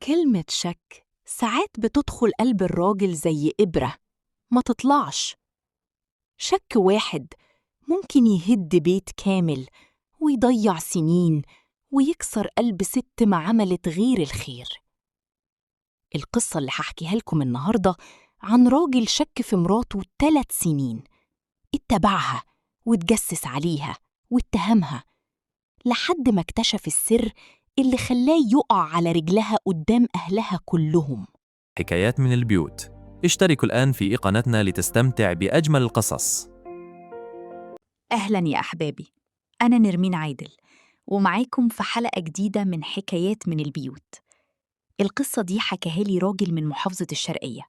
كلمة شك ساعات بتدخل قلب الراجل زي إبرة ما تطلعش. شك واحد ممكن يهد بيت كامل ويضيع سنين ويكسر قلب ست ما عملت غير الخير. القصة اللي هحكيها لكم النهاردة عن راجل شك في مراته 3 سنين، اتبعها واتجسس عليها واتهمها لحد ما اكتشف السر اللي خلاه يقع على رجلها قدام أهلها كلهم. حكايات من البيوت. اشتركوا الآن في قناتنا لتستمتع بأجمل القصص. أهلاً يا أحبابي، أنا نرمين عادل ومعاكم في حلقة جديدة من حكايات من البيوت. القصة دي حكاها لي راجل من محافظة الشرقية،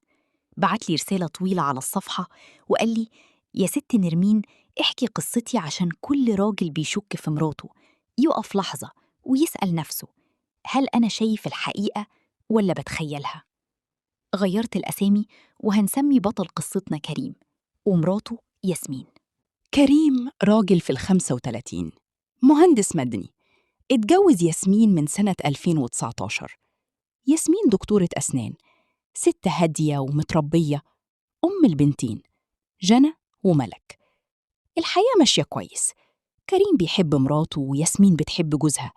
بعت لي رسالة طويلة على الصفحة وقال لي: يا ست نرمين، احكي قصتي عشان كل راجل بيشك في مراته يقف لحظة ويسأل نفسه: هل أنا شايف الحقيقة ولا بتخيلها؟ غيرت الأسامي وهنسمي بطل قصتنا كريم ومراته ياسمين. كريم راجل في 35، مهندس مدني، اتجوز ياسمين من سنة 2019. ياسمين دكتورة أسنان، ست هادية ومتربية، أم البنتين جنى وملك. الحياة ماشية كويس، كريم بيحب مراته وياسمين بتحب جوزها،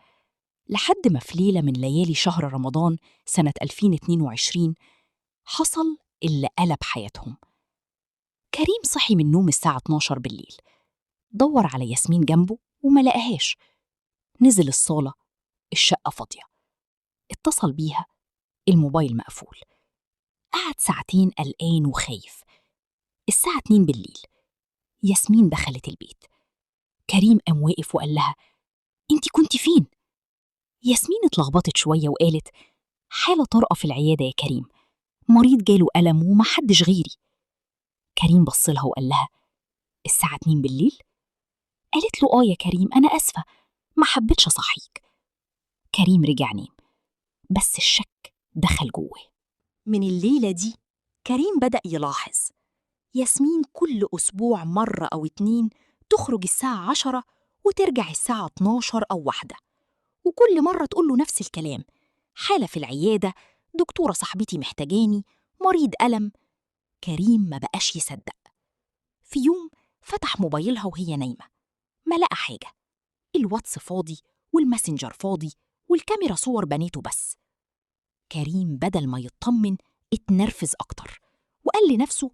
لحد ما في ليلة من ليالي شهر رمضان سنة 2022 حصل اللي قلب حياتهم. كريم صحي من النوم الساعة 12 بالليل، دور على ياسمين جنبه وما لقاهاش. نزل الصالة، الشقة فاضية. اتصل بيها، الموبايل مقفول. قعد ساعتين قلقان وخايف. الساعة 2 بالليل ياسمين دخلت البيت. كريم قام واقف وقال لها: انتي كنتي فين؟ ياسمين اتلخبطت شوية وقالت: حالة طارئة في العيادة يا كريم، مريض جاله ألم ومحدش غيري. كريم بصلها وقال لها: الساعة 2 بالليل؟ قالت له: آه يا كريم، أنا أسفة، ما حبيتش أصحيك. كريم رجع نام، بس الشك دخل جوه. من الليلة دي كريم بدأ يلاحظ ياسمين كل أسبوع مرة أو 2 تخرج الساعة 10 وترجع الساعة 12 أو 1، وكل مرة تقول له نفس الكلام: حالة في العيادة، دكتورة صاحبتي محتاجاني، مريض ألم. كريم ما بقاش يصدق. في يوم فتح موبايلها وهي نايمة، ما لقى حاجة. الواتس فاضي والماسنجر فاضي والكاميرا صور بناته بس. كريم بدل ما يطمن اتنرفز أكتر وقال لنفسه: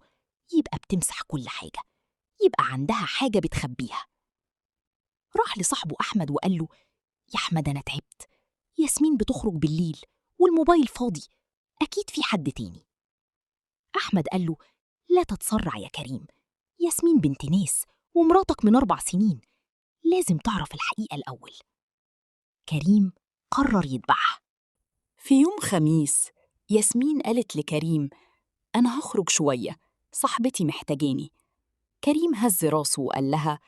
يبقى بتمسح كل حاجة، يبقى عندها حاجة بتخبيها. راح لصاحبه أحمد وقال له: يا أحمد أنا تعبت، ياسمين بتخرج بالليل والموبايل فاضي، أكيد في حد تاني. أحمد قال له: لا تتسرع يا كريم، ياسمين بنت ناس ومراتك من 4 سنين، لازم تعرف الحقيقة الأول. كريم قرر يتبعها. في يوم خميس ياسمين قالت لكريم: أنا هخرج شوية، صاحبتي محتاجاني. كريم هز راسه وقال لها: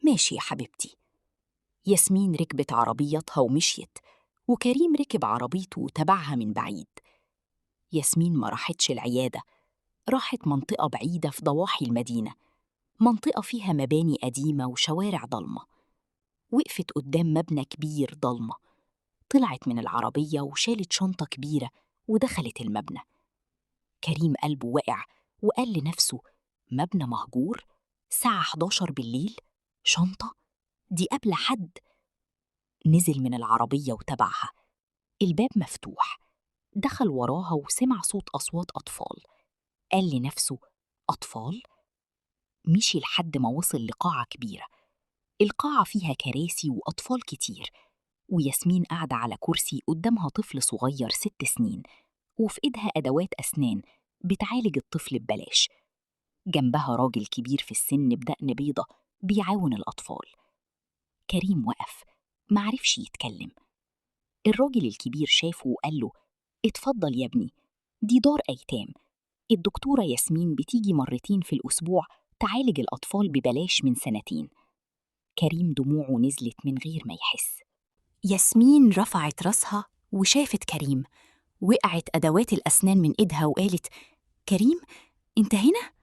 ماشي يا حبيبتي. ياسمين ركبت عربيتها ومشيت، وكريم ركب عربيته وتبعها من بعيد. ياسمين ما راحتش العيادة، راحت منطقة بعيدة في ضواحي المدينة، منطقة فيها مباني قديمة وشوارع ضلمة. وقفت قدام مبنى كبير ضلمة، طلعت من العربية وشالت شنطة كبيرة ودخلت المبنى. كريم قلبه وقع وقال لنفسه: مبنى مهجور، الساعة 11 بالليل، شنطة دي قبل حد. نزل من العربية وتبعها، الباب مفتوح. دخل وراها وسمع صوت أصوات أطفال. قال لنفسه: أطفال؟ مشي لحد ما وصل لقاعة كبيرة. القاعة فيها كراسي وأطفال كتير، وياسمين قاعدة على كرسي قدامها طفل صغير 6 سنين، وفي إيدها أدوات أسنان بتعالج الطفل ببلاش. جنبها راجل كبير في السن بدقن بيضة بيعاون الأطفال. كريم وقف، معرفش يتكلم. الراجل الكبير شافه وقال له: اتفضل يا ابني، دي دار أيتام، الدكتورة ياسمين بتيجي 2 في الأسبوع تعالج الأطفال ببلاش من 2 سنين. كريم دموعه نزلت من غير ما يحس. ياسمين رفعت راسها وشافت كريم، وقعت أدوات الأسنان من إيدها وقالت: كريم أنت هنا؟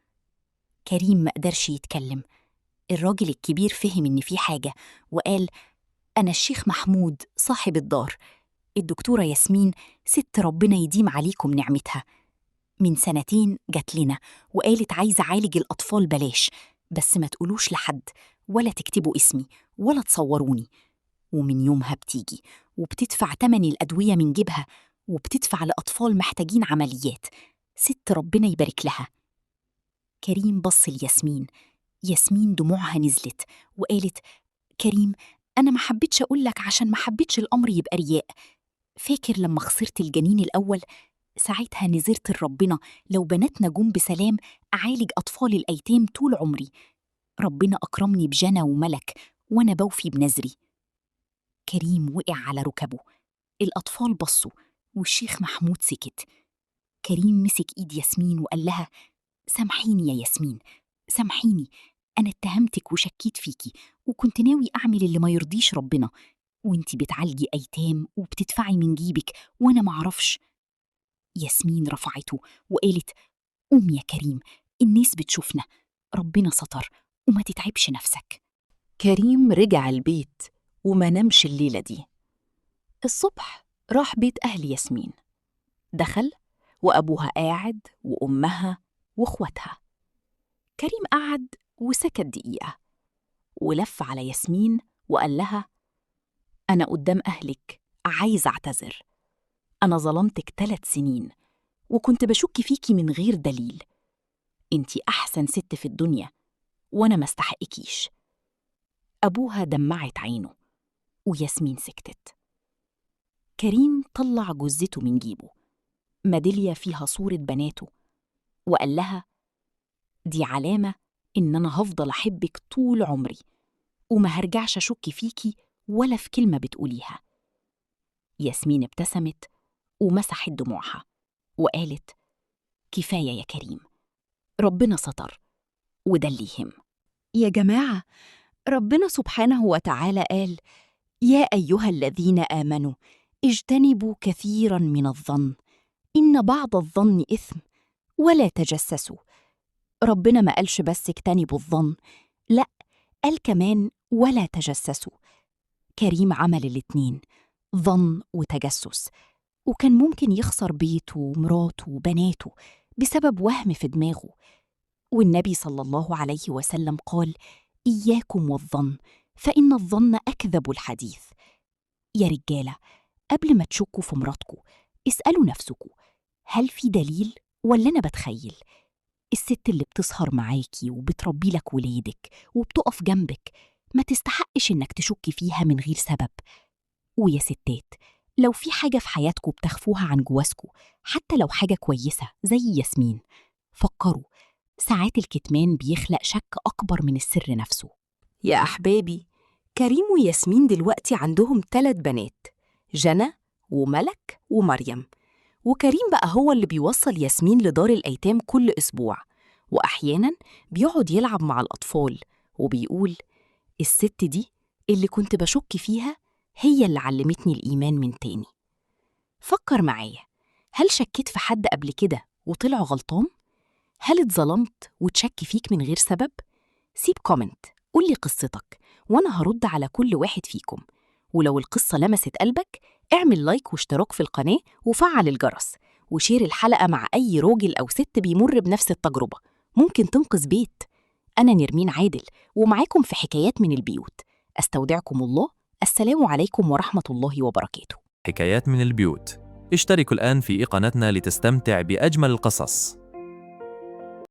كريم ما قدرش يتكلم. الراجل الكبير فهم إن في حاجة وقال: أنا الشيخ محمود صاحب الدار، الدكتورة ياسمين ست ربنا يديم عليكم نعمتها. من سنتين جات لنا وقالت عايزة أعالج الأطفال بلاش، بس ما تقولوش لحد ولا تكتبوا اسمي ولا تصوروني. ومن يومها بتيجي وبتدفع تمن الأدوية من جيبها، وبتدفع لأطفال محتاجين عمليات. ست ربنا يبارك لها. كريم بص لياسمين، ياسمين دموعها نزلت وقالت: كريم، أنا ما حبيتش أقولك عشان ما حبيتش الأمر يبقى رياء. فاكر لما خسرت الجنين الأول؟ ساعتها نذرت لربنا لو بناتنا جم بسلام أعالج أطفال الأيتام طول عمري. ربنا أكرمني بجنى وملك وأنا بوفي بنذري. كريم وقع على ركبه، الأطفال بصوا والشيخ محمود سكت. كريم مسك إيد ياسمين وقال لها: سامحيني يا ياسمين، سامحيني، أنا اتهمتك وشكيت فيكي وكنت ناوي أعمل اللي ما يرضيش ربنا، وانتي بتعالجي أيتام وبتدفعي من جيبك وأنا معرفش. ياسمين رفعته وقالت: قوم يا كريم، الناس بتشوفنا، ربنا ستر وما تتعبش نفسك. كريم رجع البيت وما نمش الليلة دي. الصبح راح بيت أهل ياسمين، دخل وأبوها قاعد وأمها وأخواتها. كريم قعد وسكت دقيقة ولف على ياسمين وقال لها: أنا قدام أهلك عايز أعتذر، أنا ظلمتك 3 سنين وكنت بشك فيكي من غير دليل. انتي أحسن ست في الدنيا وأنا ما استحقكيش. أبوها دمعت عينه وياسمين سكتت. كريم طلع جزته من جيبه، ميدالية فيها صورة بناته، وقال لها: دي علامة إن أنا هفضل أحبك طول عمري وما هرجعش أشك فيكي ولا في كلمة بتقوليها. ياسمين ابتسمت ومسحت دموعها وقالت: كفاية يا كريم، ربنا ستر وده اللي يهم. يا جماعة، ربنا سبحانه وتعالى قال: يا أيها الذين آمنوا اجتنبوا كثيراً من الظن إن بعض الظن إثم ولا تجسسوا. ربنا ما قالش بس اجتنبوا الظن، لا، قال كمان ولا تجسسوا. كريم عمل الاتنين، ظن وتجسس، وكان ممكن يخسر بيته ومراته وبناته بسبب وهم في دماغه. والنبي صلى الله عليه وسلم قال: إياكم والظن فإن الظن أكذب الحديث. يا رجالة، قبل ما تشكوا في مراتكم اسألوا نفسكم: هل في دليل ولا أنا بتخيل؟ الست اللي بتسهر معاكي وبتربي لك ولادك وبتقف جنبك ما تستحقش إنك تشك فيها من غير سبب. ويا ستات، لو في حاجة في حياتكم بتخفوها عن جوازكم، حتى لو حاجة كويسة زي ياسمين، فكروا، ساعات الكتمان بيخلق شك أكبر من السر نفسه. يا أحبابي، كريم وياسمين دلوقتي عندهم 3 بنات، جنى وملك ومريم. وكريم بقى هو اللي بيوصل ياسمين لدار الأيتام كل أسبوع، وأحياناً بيقعد يلعب مع الأطفال وبيقول: الست دي اللي كنت بشك فيها هي اللي علمتني الإيمان من تاني. فكر معايا، هل شكيت في حد قبل كده وطلع غلطان؟ هل اتظلمت وتشك فيك من غير سبب؟ سيب comment، قولي قصتك وأنا هرد على كل واحد فيكم. ولو القصة لمست قلبك، اعمل like واشتراك في القناة وفعل الجرس، و share الحلقة مع أي راجل أو ست بيمر بنفس التجربة، ممكن تنقذ بيت. أنا نرمين عادل ومعاكم في حكايات من البيوت. أستودعكم الله، السلام عليكم ورحمة الله وبركاته. حكايات من البيوت. اشتركوا الآن في قناتنا لتستمتع بأجمل القصص.